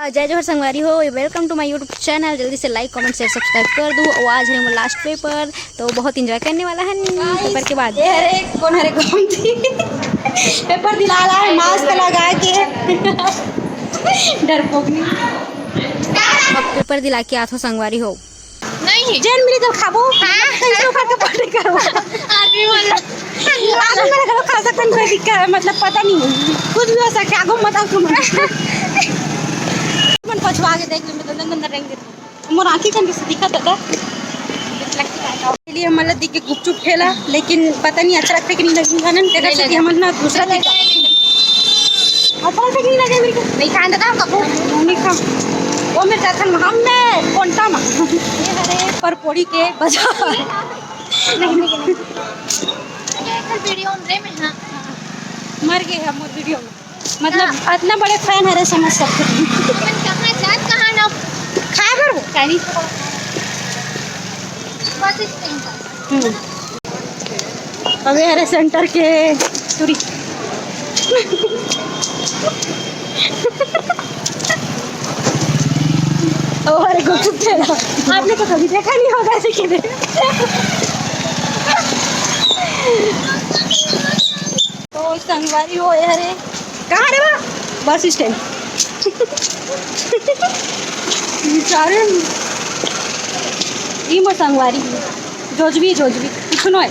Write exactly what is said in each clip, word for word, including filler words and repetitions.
जय जोहार संगवारी हो, welcome to my YouTube channel। जल्दी से like, comment, share, subscribe कर दो। और आज है वो last paper, तो बहुत enjoy करने वाला है paper के बाद। ये हरे, कौन हरे, कौन थी? Paper दिला रहा है, mask लगा के। डरपोकनी। अब paper दिला के आथो संगवारी हो। नहीं। जेन मिली तो खाबो। हाँ। कैसे करके party करबो। आदमी मन। आदमी मन घलो खा सकथन, कोई दिक्कत है, मतलब पता नहीं, कुछ भी हो सकता है। आगो मत आओ तुम। मन पछवा के देख ले, मतलब नंदन रेंगे। मोर आँखी कन से दिखत है। के लिए हमन ला दिखे गुपचुप ठेला, लेकिन पता नहीं अच्छा लगथे कि नहीं लगथे, तेकर सेती हमन ना दूसरा चीज। अच्छा लगथे कि नहीं लगे मेरे को? नहीं खान देता हम कबो। नहीं खा। वो मेरे चाचा हम में कोंटा में। ये हरे परपोड़ी के बाजार। नहीं, नहीं, नहीं। ये एक वीडियो रे में, हाँ। मर गए हम मोर वीडियो में। मतलब, हाँ। इतना बड़े fan हरे, समझ सकते हैं। अपन कहाँ जात, कहाँ ना खाए बर वो? Chinese पकौड़ा। बस इस टाइम पर। हम्म। अबे हरे center के टूरी। और गुपचुप ठेला। आपने तो कभी देखा नहीं होगा ऐसे किधर। तो संगवारी हो, ये हरे, कहाँ रे बा? Bus stand. बेचारे, ई मोर संगवारी, जोजवी, जोजवी, कुछ नो है।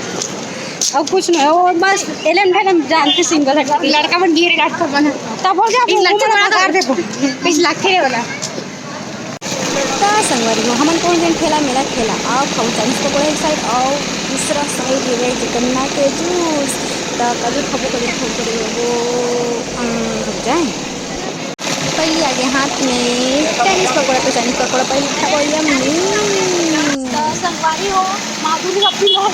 अब कुछ नो है, वो बस एलन मैडम जानते सिंगल है। लड़का मन गिरे, लड़का मन। तब हो गया, इन वो लड़का मन बड़ा कर दे। बीस लाख के वाला। त संगवारी हो, हमन पहुंच गेन ठेला मेला ठेला। आओ खाऊ चालीस पकौड़ा एक side, आओ दूसरा side ये गए गन्ना के juice। त कभी खाबो, कभी खाबो, कभी खाबो, अम, रुक जाए। पहली आगे हाथ में चालीस पकौड़ा, तो चालीस पकौड़ा पहली खाबो, yummy। त संगवारी हो, माधुरी अपनी लोग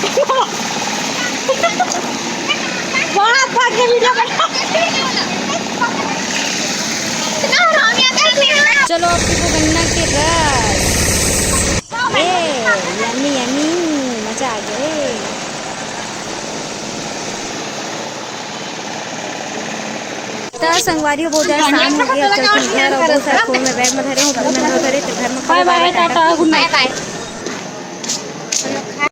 बहुत भाग के वीडियो बना। चलो, अब पीबो गन्ना के रस। ए, yummy, yummy, मजा आ गया रे। त संगवारी हो, बहुत ज्यादा शाम हो गया, अब चलते हैं घर। और बहुत सारा फोन में बैग में धरे हूँ, फोन में धरे, तो घर में बाय बाय, टाटा, गुड नाइट।